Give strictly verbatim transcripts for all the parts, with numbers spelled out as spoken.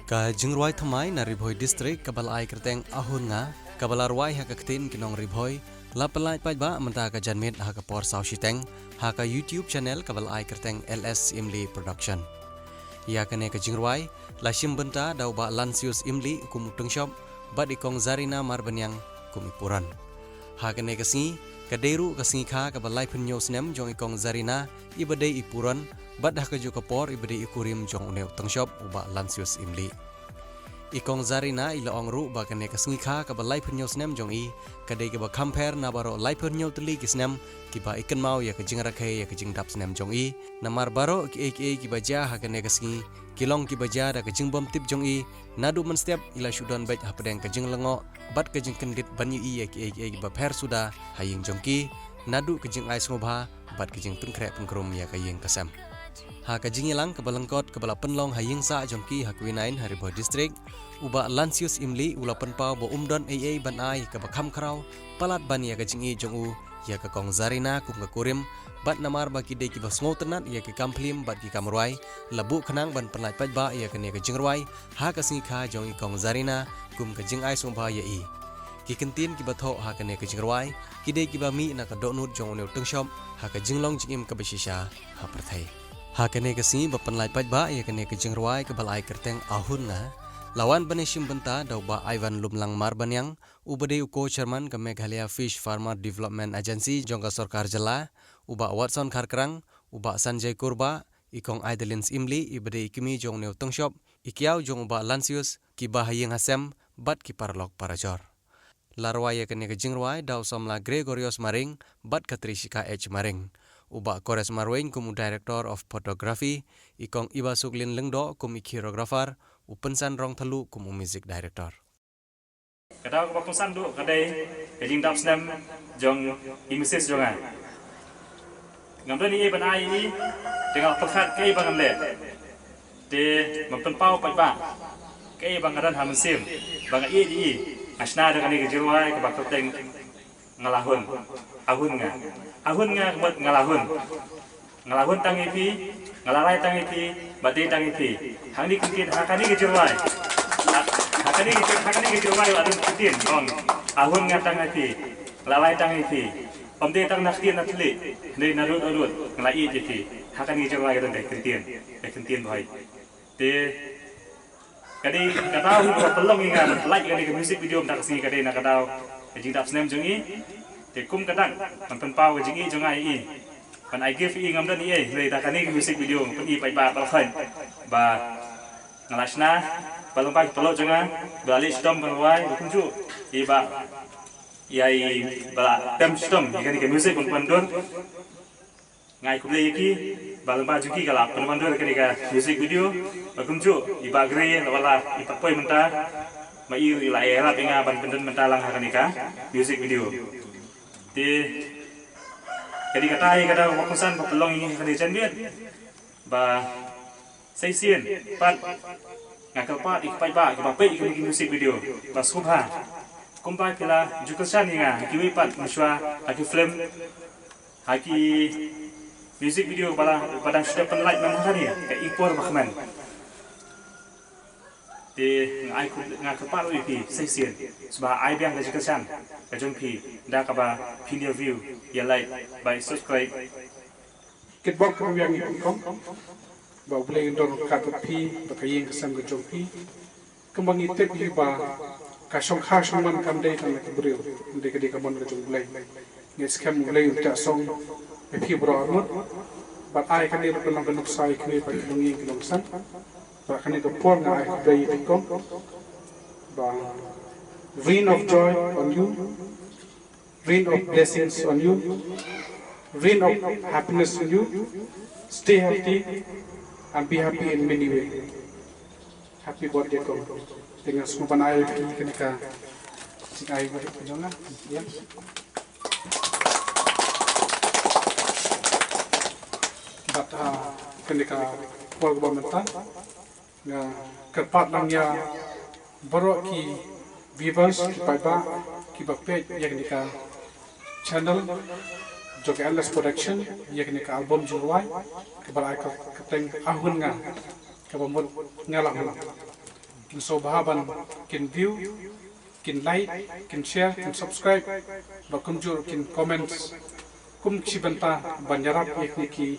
Ka jingrwai thymmai na Ri Bhoi District kaba la ai kyrteng Ahun Nga, kaba la rwai ha ka ktien ki nong Ri Bhoi, la pynlait paidbah mynta ka janmiet ha ka por saw shiteng ha ka YouTube channel kaba la ai kyrteng L S Imli Production. Ïa kane ka jingrwai la shim bynta da u Bah Lansius Imli kum u tyngshop bad i Kong Zarina Marbaniang kum i puran. Ha kane ka sngi ka dei ruh ka sngi kha kaba laiphew hynñiew snem jong i Kong Zarina iba dei i puran, bad ha kajuh ka por iba dei i kurim jong une u tyngshop u Bah Lansius Imli. I Kong Zarina i la ong ruh ba kane ka sngi kha kaba laiphew hynñiew snem jong i ka dei kaba kham pher na baroh laiphew hynñiew tylli ki snem kiba i kynmaw ïa ka jingrakhe ïa ka jingdap snem jong i. Namar baroh kiei kiei kiba jia ha kane ka sngi ki long kiba jia da ka jingbymtip jong i. Naduh mynstep i la shu don beit hapdeng ka jinglyngngoh bad ka jingkyndit ban ïohi ïa kiei kiei kiba pher suda ha ïing jong ki, naduh ka jingai sngewbha bad ka jingpynkhreh pynkrum ïa ka ïing ka sem. Ha ka jingïalang kaba lyngkot kaba la pynlong ha ïing sah jong ki ha Quinine ha Ri Bhoi District, u Bah Lansius Imli u la pynpaw ba um don ei ei ban ai kaba kham khraw palat ban ïa ka jingïeit jong u ïa ka Kong Zarina kum ka kurim, bad namar ba ki dei kiba sngewtynnat ïa ki kam phlim bad ki kam rwai, la buh khnang ban pynlait paidbah ïa kane ka jingrwai ha ka sngi kha jong i Kong Zarina kum ka jingai sngewbha ïa i. Ki kyntien kiba thoh ha kane ka jingrwai ki dei kiba mih na ka dohnud jong une u tyngshop ha ka jinglong jingim kaba shisha ha pyrthei. Ha kane ka sngi ba pynlait paidbah ïa kane ka jingrwai kaba la ai kyrteng Ahun Nga, la wan ban ïashim bynta da u Bah Ivan Lumlang Marbaniang, uba dei u co-chairman ka Meghalaya Fish Farmer Development Agency jong ka sorkar jylla, u Bah Watson Kharkrang, u Bah Sanjay Kurbah, i Kong Aidelins Imli iba dei i kmie jong une u tyngshop, i kiaw jong u Bah Lansius, kiba ha ïing ha sem bad ki paralok parajor. La rwai ïa kane ka jingrwai da u samla Gregorius Maring bad ka Trishika H Maring, u Bah Kores Marwein kum u Director of Photography, i Kong Ibasuklin Lyngdoh kum i Choreographer, u Pynsan Rongthalu kum u Music Director. Ka daw kaba kongsan duh ka dei ka jingdap snem jong i Missus jong nga. Ngam don ei ei ban ai ïa i, te nga pyrkhat kaei ba ngan leh. Te nga pynpaw paidbah kaei ba nga don ha mynsiem ba nga ïeit ïa i. Nga shna da kane ka jingrwai kaba kyrteng Nga la hun. Ahun nga. Ahun nga ka mut nga la hun. Nga la hun tang ïa phi, nga la rai tang ïa phi, bad dei tang ïa phi. Hangne kyntien ha kane ka jingrwai. Ha, ha kane ka, ha kane ka jingrwai la don kyntien ong, Ahun nga tang ïa phi, nga la rai tang ïa phi. Ym dei tang na ktien na thylliej, hynrei na rud na rud nga la ïeit ïa phi. Ha kane ka jingrwai ka don ka kyntien, ka kyntien Bhoi. Te ka dei ka daw hi kaba pynlong ïa nga ban pynlait ïa kane ka music video mynta ka sngi, ka dei na ka daw ka jingdap snem jong i. Te kum ka dak ban pynpaw ka jingïeit jong nga ïa i, ban ai gift ïa i ngam don ei ei, hynrei da kane ka music video nga pyni paidbah baroh ba nga la shna. Ba lyngba ki paralok jong nga ba la leit shitom ban rwai, ba kumjuh i ba, ïa i ba la tem shitom ïa kane ka music ban pyndur. Nga ai khublei ïa ki ba lyngba jong ki ka la pynwandur kane ka music video. Ba kumjuh i Bah Gre, la wala i pat poi mynta, ma i la ïarap ïa nga ban pyndon mynta lang ha kane ka music video. Te ka dei kata ïa ka daw kaba kongsan ba pynlong ïa ngi ha kane ka janmiet. Ba sa shisien pat nga kyrpad ïa ki paidbah kiba peit ïa kine ki music video ba sngewbha, kumba phi la ju kyrshan ïa nga ha kiwei pat mynshuwa, ha ki film, ha ki music video ba la, ba dang shu dep pynlait man ha kane ka i por ba kmen. Te nga ai kyrpad, nga kyrpad ruh ïa phi sa shisien, sngewbha ai biang ka jingkyrshan ka jong phi da kaba phin ïa view, ïa like bad subscribe. Kitbok ka biang ïa phi kong, ba U Blei un don ryngkat bad phi bad ka ïing ka sem ka jong phi. Kumba ngi tip hi ba ka shongkha shongman kam dei tang na ki briew, hynrei ka dei ka mon ka jong U Blei. Ngi skhem U Blei un teh song ïa phi baroh arngut. Bad ai kane ruh ka long ka nuksa ïa kiwei pat ki longïing ki longsem. Bad kane ka por nga ai khublei ïa phi kong, ba rain of joy on you. Rain of blessings on you, rain of happiness on you. Stay healthy and be happy in many way. Happy birthday kong. Te nga sngewbha ban ai ïa phi kane ka jingai ba ka jong nga. Ïa. Bad, ah, kane ka por kaba mynta. Nga kyrpad lang ïa baroh ki viewers, ki paidbah kiba peit ïa kane ka channel jong ka L S Production, ïa kane ka album jingrwai kaba la ai ka kyrteng Ahun Nga, kaba mut nga la hun. Kin sngewbha ban kin view, kin like, kin share, kin subscribe, bad kumjuh kin comments. Kum shi bynta ban ïarap ïa kine ki,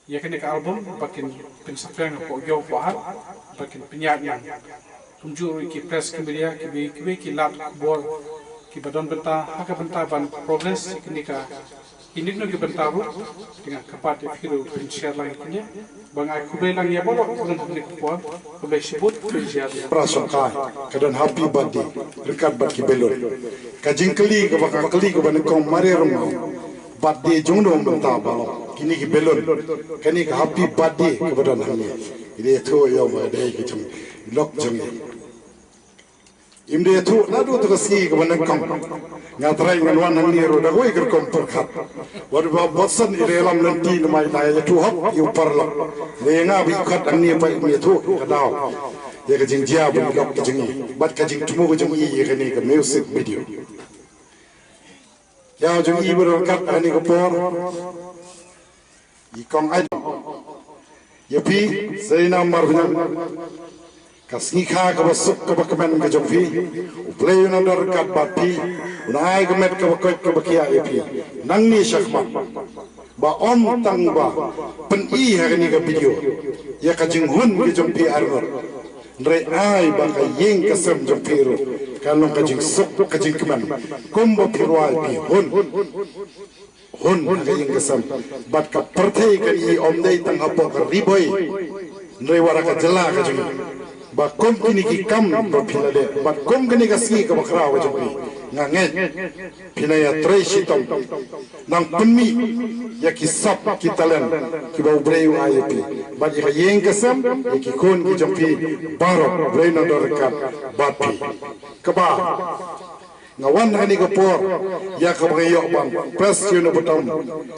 ïa kane ka album ba kin pynsaphriang hapoh ïew hapoh hat, ba kin pynïaid lang. Kumjuh ruh ki press, ki media, kiwei kiwei ki lad khubor kiba don bynta ha ka bynta ban progress ïa kane ka, ïa kine ki bynta ruh. Te nga kyrpad ïa phi ruh phin share lang ïa kine. Ba nga ai khublei lang ïa baroh, khublei shibun, khublei shibun, khublei shibun. Para shongkai, ka don happy birthday ryngkat bad ki balloon. Ka jingkylli kaba nga kylli kaba nyngkong, mare rong, birthday jong no mynta ba long? Kine ki balloon. Kane ka happy birthday kaba don hangne, i dei ïathuh ïa u ba dei ka jong i lok jong i. Im dei ïathuh naduh tu ka sngi kaba nyngkong. Nga trai ngan wan hangne ruh da kawei ka rukom pyrkhat. Wat ba botsan i dei lam lynti namar i la ïathuh hok ïa u paralok. Dei nga ba i khot hangne ba im ïathuh ka daw ïa ka jingjia ba i lok ka jong i bad ka jingthmu ka jong i ïa kane ka music video. Ïa jong i ba ryngkat ha kane ka por, i kong ai ïa phi, Serina Marbaniang. Ka sngi kha kaba suk kaba kmen ka jong phi, U Blei un nang don ryngkat bad phi, un ai ka met kaba koit kaba khiah ïa phi nangne shakhmat. Ba ym tang ba pyni ha kane ka video ïa ka jinghun ka jong phi arngut, hynrei ai ba ka ïing ka sem jong phi ruh kan long ka jingsuk ka jingkmen, kumba phi rwai phi hun hun ha ka ïing ka sem. Bad ka pyrthei kan i ym dei tang hapoh ka Ri Bhoi, hynrei wat ha ka jylla ka jong i. Ba kum kine ki kam ba phi la leh bad kum kane ka sngi kaba khraw ka jong phi, nga ngeit phin ïa trei shitom nang pynmih ïa ki sap ki talent kiba U Blei u ai ïa phi bad ïa ka ïing ka sem, ïa ki khun ki jong phi baroh, U Blei un nang don ryngkat bad phi. Kaba nga wan ha kane ka por ïa kaba nga ïoh ban press ïa u na bynta,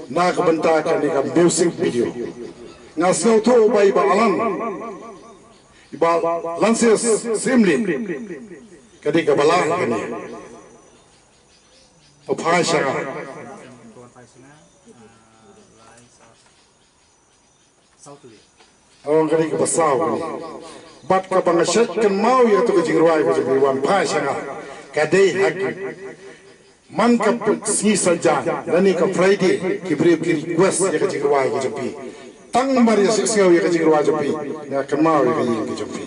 na ka bynta kane ka music video. Nga sngewthuh ba i Bah Alan, i Bah Lansias Syiemlieh, ka dei kaba lah kane. Pha phai sha nga. Ong ka dei kaba saw kane. Bad kaba nga shait kynmaw ïa katu ka jingrwai ka jong phi, wan phai sha nga, ka dei ha ki, man ka sngi Saitjaiñ lane ka Friday, ki briew ki request ïa ka jingrwai ka jong phi. Tang mar ïa sngewsih ïa ka jingrwai jong phi, nga kynmaw ïa ka ïing ka jong phi.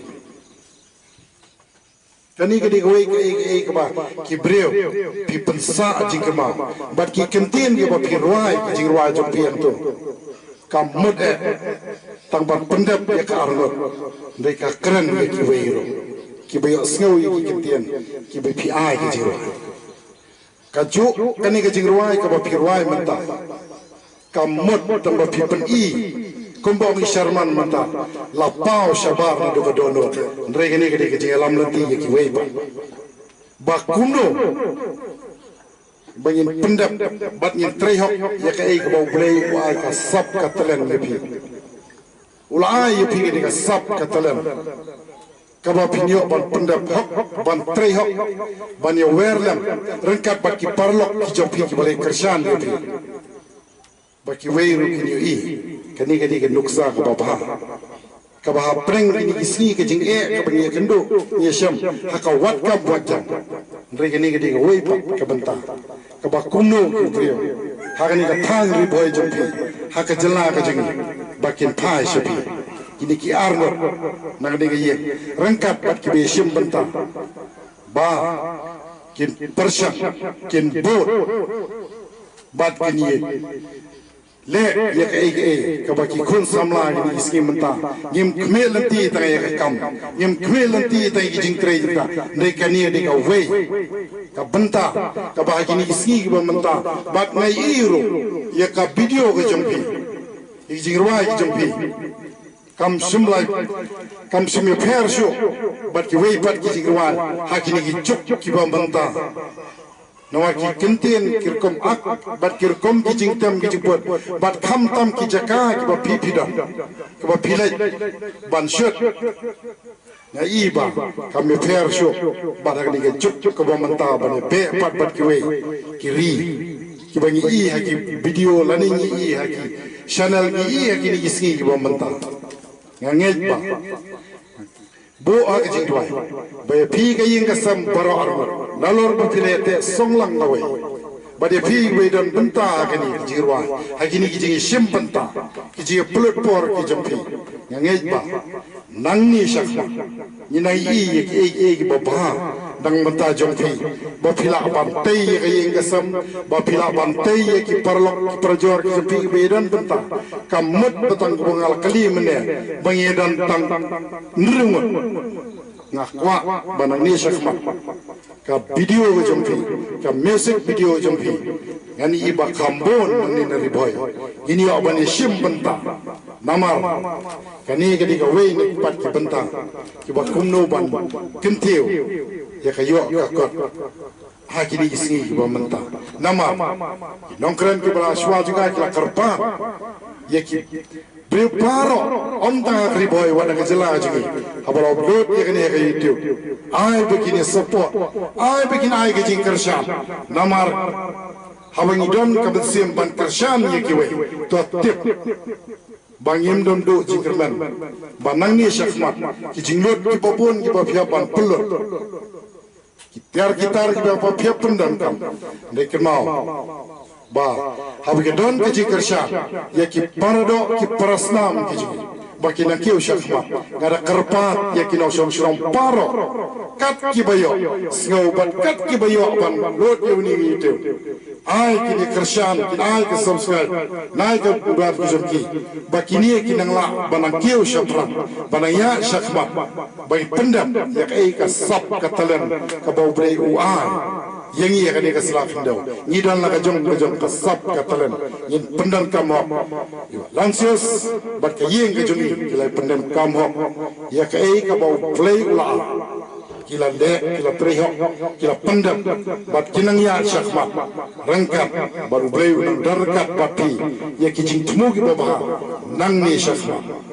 Kane ka dei kawei kaei kaei kaba ki briew phi pynsah jingkynmaw bad ki kyntien kiba phi rwai ka jingrwai jong phi hangto. Kam mut eh tang ban pyndep ïa ka arngut, hynrei ka kren ïa kiwei ruh kiba ïohsngew ïa ki kyntien kiba phi ai ka jingrwai. Kajuh kane ka jingrwai kaba phi rwai mynta, kam mut tang ba phi pyni kumba ong i Sharman mynta, la paw shabar naduh ka dohnud. Hynrei kane ka dei ka jingïalam lynti ïa kiwei pat ba kumno ba ngin pyndep bad ngin trei hok ïa kaei kaba U Blei u ai ka sap ka talent ïa phi. U la ai ïa phi kane ka sap ka talent kaba phin ïoh ban pyndep hok, ban trei hok, ban ïawer lem ryngkat bad ki paralok ki jong phi kiba leh kyrshan ïa phi. Ba kiwei ruh kin ïohi kane ka dei ka nuksa kaba bha, kaba hapdeng kine ki sngi ka jingeh kaba ngi ïakynduh ngi ïashem ha ka wat kam wat jam. Hynrei kane ka dei kawei pat ka bynta kaba kumno ki briew ha kane ka thaiñ Ri Bhoi jong phi, ha ka jylla ka jong ngi, ba kin phai sha phi kine ki arngut na kane ka ïing ryngkat bad kiba ïashim bynta, ba kin pyrshang, kin bud bad kin ïaleh ïa kaei kaei kaba ki khun samla kine ki sngi mynta ngim khmih lynti tang ïa ka kam, ngim khmih lynti tang ïa ki jingtrei jingta. Hynrei kane dei kawei ka bynta kaba ha kine ki sngi kiba mynta, bad nga ïohi ruh ïa ka video ka jong phi, ïa ki jingrwai ki jong phi, kam shym la, kam shym ïapher shuh bad kiwei pat ki jingrwai ha kine ki juk kiba mynta. Namar ki kyntien ki rukom ak bad ki rukom ki jingtem ki jingput bad khamtam ki jaka kiba phi phi don, kiba phi leit ban shoot, nga i ba kam ïapher shuh bad ha kane ka juk kaba mynta ban ïabeh pat bad kiwei ki ri kiba ngi i ha ki video lane ngi i ha ki channel, ngi i ha kine ki sngi kiba mynta. Nga ngeit ba Buh ha ka jingduwai ba ïa phi ka ïing ka sem baroh arngut, nalor ba phi la ïateh song lang kawei, bad ïa phi ba ïadon bynta ha kine ki jingrwai, ha kine ki jingïashim bynta, ki jingïapynlut por ki jong phi. Nga ngeit ba nangne shakhmat ngin nang ïohi ïa kiei kiei kiba bha na ka bynta jong phi, ba phi lah ban tei ïa ka ïing ka sem, ba phi lah ban tei ïa ki paralok ki parajor ki jong phi kiba ïadon bynta. Ka mut ba tang kumba nga la kylli mynne, ba ngi ïadon tang hynriew ngut. Nga kwah ba nangne shakhmat ka video ka jong phi, ka music video ka jong phi, ngan ïohi ba kham bun nangne na Ri Bhoi ngin ïoh ban ïashim bynta. Namar kane ka dei kawei na ki pat ki bynta kiba kumno ban kyntiew ïa ka ïoh ka kot ha kine ki sngi kiba mynta. Namar ki nongkren kiba la shuwa jong nga ki la kyrpad ïa ki briew baroh, ym tang ha ka Ri Bhoi, wat na ka jylla jong ngi, haba la upload ïa kane ha ka YouTube, ai ba kin ïa support, ai ba kin ai ka jingkyrshan. Namar haba ngi don ka mynsiem ban kyrshan ïa kiwei, to tip ba ngim don duh jingkyrmen ba nangne shakhmat ki jinglut kiba bun kiba phi hap ban pynlut, ki tiar ki tar kiba phi hap pyndonkam. Hynrei kynmaw ba haba ki don ka jingkyrshan ïa ki paradoh ki parasnam ki jong ngi, ba kin nang kiew shakhmat. Nga da kyrpad ïa ki nongshong shnong baroh, kat kiba ïoh sngew bad kat kiba ïoh ban lut ïa une u YouTube, ai kin ïa kyrshan, kin ai ka subscribe, kin ai ka bad ka jong ki, ba kine kin nang lah ban nang kiew shaphrang, ban nang ïaid shakhmat, ba ngin pyndep ïa kaei ka sap ka talent kaba U Blei u ai ïa ngi ha kane ka sla khyndew. Ngi don la ka jong ka jong ka sap ka talent, ngin pyndonkam hok. Ïa Lancius bad ka ïing ka jong ngi ki la pyndonkam hok ïa kaei kaba U Blei u la ai. Ki la leh, ki la trei hok, ki la pyndep, bad kin nang ïaid shakhmat ryngkat bad U Blei, u nang don ryngkat bad phi ïa ki jingthmu kiba bha nangne shakhmat.